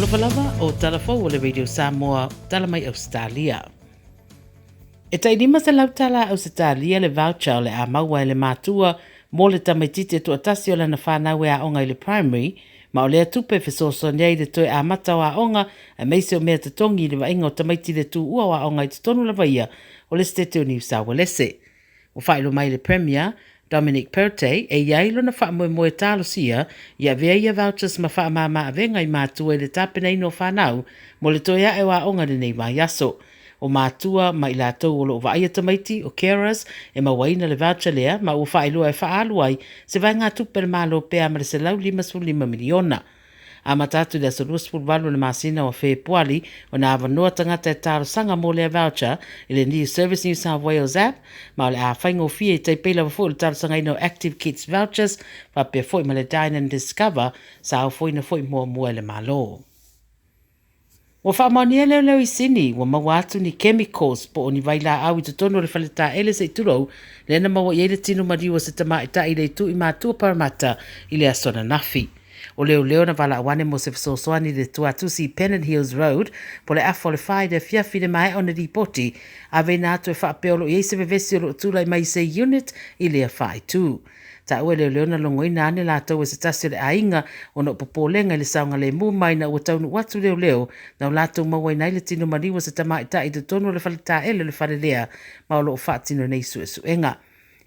Talofa lava o tala fou o le Radio Samoa, tala mai Ausetalia. E tai 500 tala Ausetalia le voucher o le a maua e le matua mo le tamaititi e toatasi o lana whanau e aoga i le primary, ma o lea tupe e fesoasoani ai i le toe amata o aoga aemaise o mea totogi i le vaaiga o tamaiti le tuua o aoga i totonu lava ia o le Setete o Niu Saualese. Ua faailoa mai le Premier, Dominic Perrottet, e i ai lona faamoemoe talosia ia avea ia vouchers ma faamama avega i matua i le tapenaina o fanau mo le toe ae o aoga i lenei vaiaso. O matua ma i latou o lo o vaaia tamaiti, o carers, e mauaina le voucher lea ma ua faailoa e faaalu ai se vaegatupe a le Malo pe a ma le $155 miliona. Amata atu i le aso 28 o le masina o Fepuari ona avanoa tagata e talosaga mo lea voucher i le New Service New South Wales app ma o le a faigofie i taipei lava foi o le talosagaina o Active Kids Vouchers faapea foi ma le Dine and Discover sa ofoina foi muamua e le Malo. Ua faamaonia e leoleo i Sini, ua maua atu ni chemicals po o ni vailaau i totonu o le faletaele se i tulou, lea na maua i ai le tino maliu o se tamaitai i le itu i Matua Parramatta i le aso ananafi. O leoleo na valaau ane mo se fesoasoani i le tuatusi i Pennant Hills Road po le afa o le 4 i le afiafi i le maea ona lipoti aveina atu e faapea o lo o i ai se vevesi o lo o tulai mai i se unit i lea faaitu. Taua e leoleo na logoina ane latou e se tasi o le aiga ona o popolega i le saogalemu mai ina ua taunuu atu leoleo na o latou mauaina ai le tino maliu o se tamaitai i totonu o le faletaele o le fale lea ma o lo o faatino nei suesuega.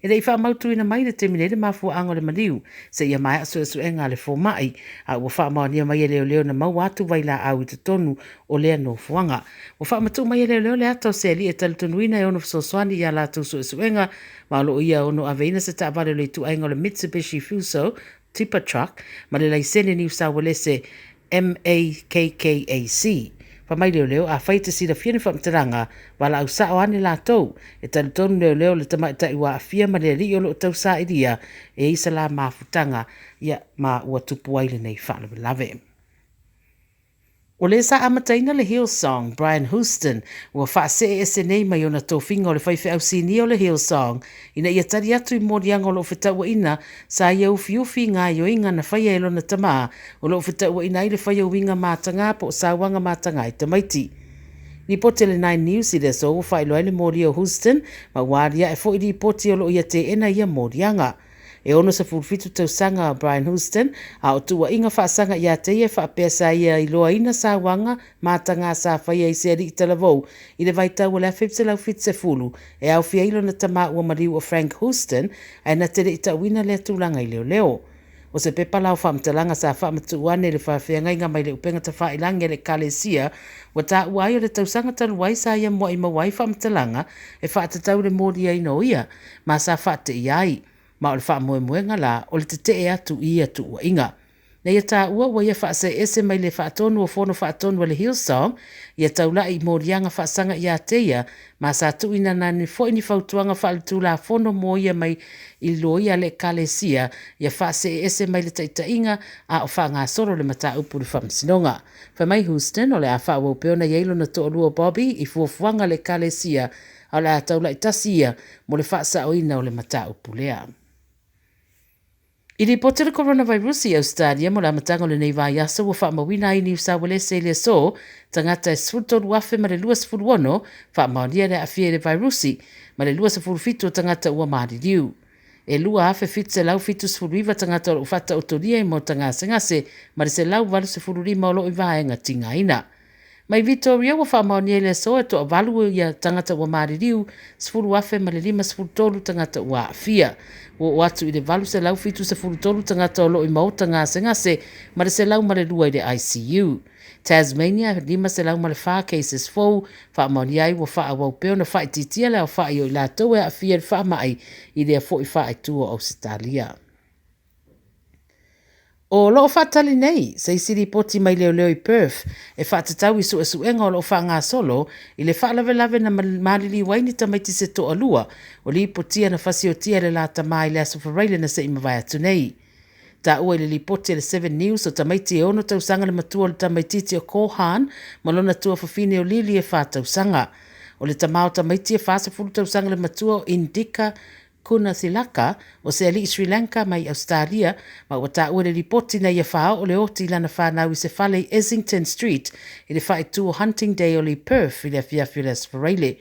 E le i faamautuina mai i le taimi nei le mafuaaga o le maliu seia maea suesuega a le fomai, a ua faamaonia mai e leoleo na maua atu vailaau i totonu o lea nofoaga. Ua faamatuu mai e leoleo le ata o se alii e talitonuina e ono fesoasoani i a latou suesuega ma o lo o ia ono aveina se taavale o le ituaiga o le Mitsubishi Fuso Tipper Truck ma le laisene Niu Saualese MAKKAC. Fai mai leoleo, afai e te silafia ni faamatalaga, valaau sao ane latou. E talitonu leoleo le tamaitai ua aafia ma le alii o lo o tausailia e i ai sa la mafutaga ia ma ua tupu ai lenei faalavelave. O le sa amataina le Hillsong, Brian Houston, ua faasee ese nei mai ona tofiga o le faifeau sinia o le Hillsong ina ia tali atu i moliaga o lo o fetauaina sa ia ufiufi i gaoioiga na faia e lona tamā o lo o fetauaina ai le faia uiga matagā po o sauaga matagā i tamaiti. Lipoti a le Nine News i le aso ua faailoa ai le molia o Houston ma ua aliae foi lipoti o lo o ia teena ia moliaga. E 67 tausaga a Brian Houston, a o tuuaiga faasaga ia te ia e faapea sa ia iloaina sauaga matagā sa faia i se alii talavou i le vaitau o le 1970 e aofia ai lona tamā ua maliu o Frank Houston, ae na te le i tauina lea tulaga i leoleo. O se pepa la o faamatalaga sa faamatuu ane i le faafeagaiga mai le upega tafailagi a le Ekalesia, ua taua ai o le tausaga talu ai sa ia mua'i maua ai faamatalaga e faatatau i le moliaina o ia ma sa faateia ai, ma o le faamoemoega la o le tetee atu i ia tuuaiga. Na ia taua ua ia faaseese mai le faatonu o Fono Faatonu a le Hillsong ia taula'i i moliaga faasaga ia te ia ma sa tuuina ane foi ni fautuaga faaletulafono mo ia mai i loia a le Ekalesia ia faaseeese mai le taitaiga a o faagasolo le mataupu i le faamasinoga. Fai mai Houston o le a faaauau pea ona i ai lona toalua o Bobby i fuafuaga a le Ekalesia a o le a taula'i tasi ia mo le faasaoina o le mataupu lea. I lipoti le coronavirus i Ausetalia mo le amataga o lenei vaiaso ua faamauina ai Niu Saualese i le aso tagata e 13,026 faamaonia le aafia i le vairusi ma le 27 o tagata ua maliliu. E 2,779 tagata o lo o faataotolia i maota gasegase ma le 185 o lo o i vaega tigaina. Mai Victoria ua faamaonia i le aso e toavalu ia tagata ua maliliu, 10,053 tagata ua aafia. Ua oo atu i le 873 tagata o lo o i maota gasegase ma le 102 i le ICU. Tasmania, 504 cases fou, faamaonia ai ua faaauau pea ona faaitiitia le aofai o i latou e aafia i le faamai i lea foi faaitu o Ausetalia. O lo o faatali nei se isi lipoti mai leoleo i Perth e faatatau i suesuega o lo o faagasolo i le faalavelave na maliliu ai ni tamaiti se toalua o lipotia na fasiotia e le la tamā i le Aso Faraile na se i mavae atu nei. Taua i le lipoti a le Seven News o tamaiti e 6 tausaga le matua o le tamaitiiti o Kohan ma lona tuafafine o Lily e 4 tausaga. O le tamā o tamaiti e 40 tausaga le matua o Indika Gunathilaka, o se alii Sri Lanka mai Ausetalia, ma ua taua i le lipoti na ia faaoo le oti i lana fanau i se fale i Essington Street i le faaitu o Huntingdale i Perth i le afiafi o le Aso Faraile.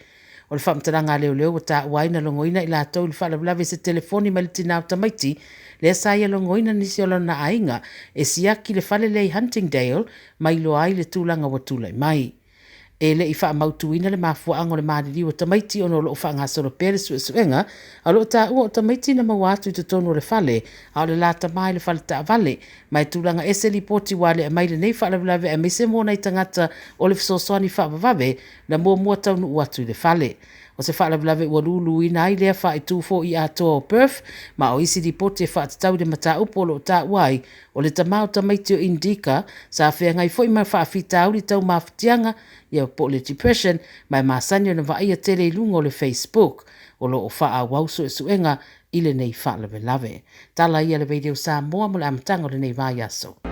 O le faamatalaga a leoleo ua taua ai na logoina i latou i le faalavelave i se telefoni mai le tinā o tamaiti, lea sa ia logoina nisi o lona aiga e siaki le fale lea i Huntingdale ma iloa ai le tulaga ua tulai mai. E le i faamautuina le mafuaaga o le maliliu o tamaiti ona o lo o faagasolo pea le suesuega, a o lo o taua o tamaiti na maua atu i totonu o le fale, a o le la tama i le fale taavale. Ma e tulaga ese lipoti ua alea mai lenei faalavelave aemaise mo nai tagata o le fesoasoani faavavave na muamua taunuu atu i le fale. O se faalavelave ua luluina ai lea faaitu fo'i atoa o Perth, ma o isi lipoti e faatatau i le mataupu o lo o taua ai o le tama o tamaiti o Indika sa feagai foi ma faafitauli tau mafatiaga ia po o le depression, ma e masani ona vaaia tele i luga o le Facebook. O lo o faaauau suesuega i lenei faalavelave. Tala ia le Radio Samoa mo le amataga o lenei vaiaso.